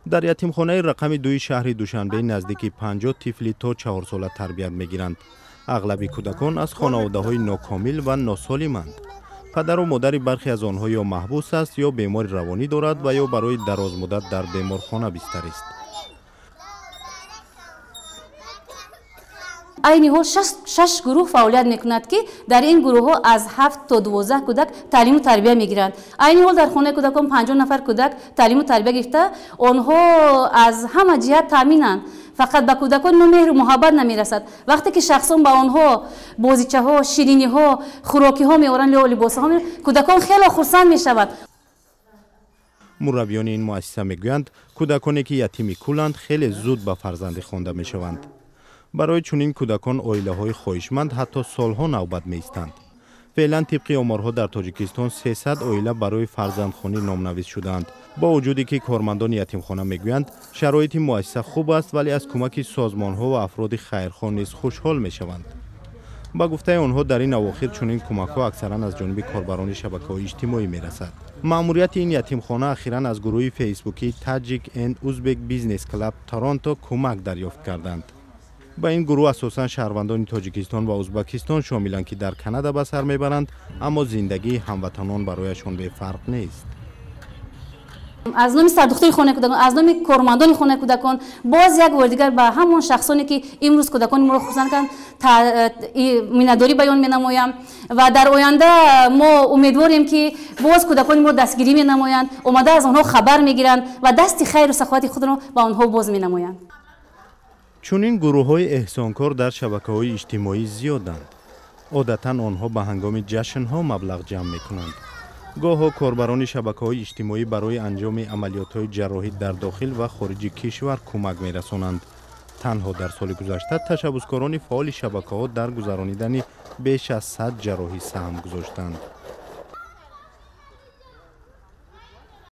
Дар ятимхонаи рақами 2 шаҳри Душанбе наздики 50 тифли то 4 сола тарбият мегиранд. Ағлаби кӯдакон аз хонаводаҳои нокомил ва носолиманд. Падару модари бархе аз онҳо ё маҳбус аст, ё бемори равонӣ дорад ва ё барои дарозмуддат дар беморхона бистарист. Айни ҳол 6 гурӯҳ фаъолият мекунад, ки дар ин гурӯҳҳо аз 7 то 12 кӯдак таълиму тарбия мегиранд. Айни ҳол дар хонаи кӯдакон 50 нафар кӯдак таълиму тарбия гирифта, онҳо аз ҳама ҷиҳат таъминанд. Фақат ба кӯдакон мо меҳру муҳаббат намерасад. Вақте ки шахсон ба онҳо бозичаҳо, шириниҳо, хӯрокиҳо меоранд ё либосҳо меоранд, кӯдакон хеле хурсанд мешаванд. Мураббиёни ин муассиса мегӯянд, кӯдаконе ки ятими куланд, хеле зуд ба фарзандӣ хонда мешаванд. Барои чунин кӯдакон оилаҳои хоҳишманд ҳатто солҳо навбат меистанд. Феълан тибқи оморҳо дар Тоҷикистон 300 оила барои фарзандхонӣ номнавис шудаанд. Бо вуҷуде ки кормандони ятимхона мегӯянд, шароити муассиса хуб аст, вале аз кӯмаки созмонҳо ва афроди хайрхоҳ низ хушҳол мешаванд. Ба гуфтаи онҳо, дар ин авохир чунин кӯмакҳо аксаран аз ҷониби корбарони шабакаҳои иҷтимоӣ мерасад. Маъмурияти ин ятимхона ахиран аз гурӯҳи фейсбукии Tajik and Uzbek Business Club Торонто кӯмак дарёфт карданд. Ба ин гурӯҳ асосан шаҳрвандони Тоҷикистон ва Узбакистон шомиланд, ки дар Канада ба сар мебаранд, аммо зиндагии ҳамватанон барояшон бефарқ нест. Аз номи сардухтури хонаи кӯдакон, аз номи кормандони хонаи кӯдакон боз як бори дигар ба ҳамон шахсоне ки имрӯз кӯдакони моро хурсанд карданд миннатдорӣ баён менамоям ва дар оянда мо умедворем, ки боз кӯдакони моро дастгирӣ менамоянд, омада аз онҳо хабар мегиранд ва дасти хайру саховати худро ба онҳо боз менамоянд. Чунин гурӯҳҳои эҳсонкор дар шабакаҳои иҷтимоӣ зиёданд. Одатан онҳо ба ҳангоми ҷашнҳо маблағ ҷамъ мекунанд. Гоҳо корбарони шабакаҳои иҷтимоӣ барои анҷоми амалиётҳои ҷарроҳӣ дар дохил ва хориҷи кишвар кӯмак мерасонанд. Танҳо дар соли гузашта ташаббускорони фаъоли шабакаҳо дар гузаронидани беш аз 100 ҷарроҳӣ саҳм гузоштанд.